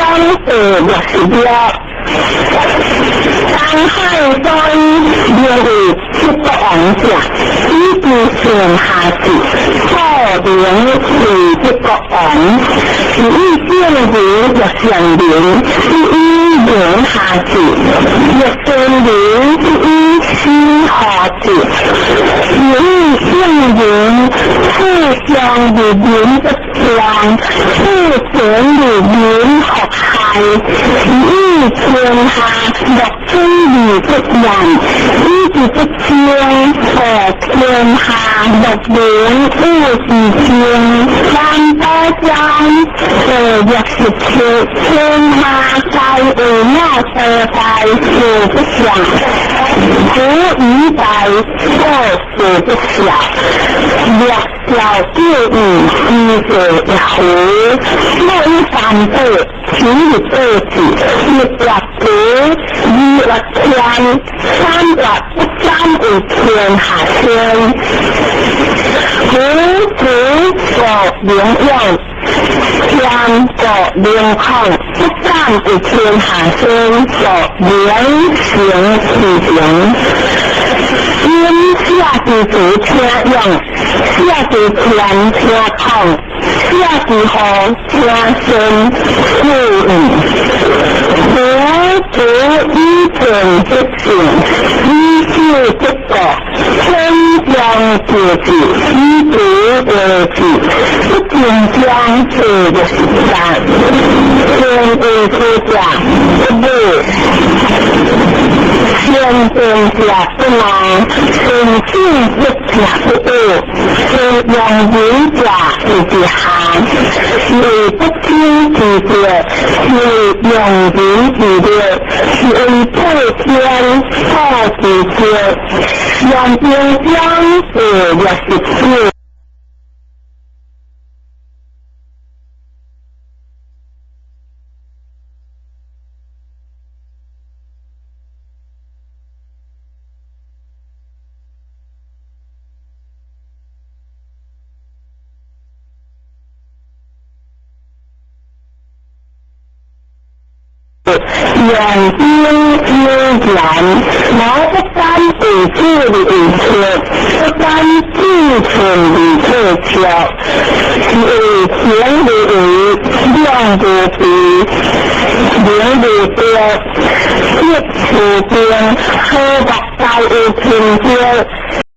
章第60页。东海山名为七国王者，以及上下字，故名为七国王。是以正如玉上人，是以名下字，玉真人是以死下字，是以圣人四相入人不断，四前入人福害，是以天下六水而不染，以及不清和天下六人五之清，三宝章第67，天下皆为我所在，事不相，古语在，我事不小。六条九五，四做一壶，每三宝，七日八字，一月九，二月天，三月不占为天下先。五子国灵养，天国灵孔，不占为天下先，国灵行其行。因写之词听用，写之天听孔，写之后听先四语。佛祖以见得性，以智得果，天将自治，以德为治，不尽将做63，天为之者不母。先天者不难，先进不者不恶，先用人者是之行，是为不听之者，是为用人之力，是为破天破之者，用兵将第69。用兵有言，毛不敢为主的为切，不敢自存的可巧，是为天的为两不备，两不标，一出兵，河北在有天标，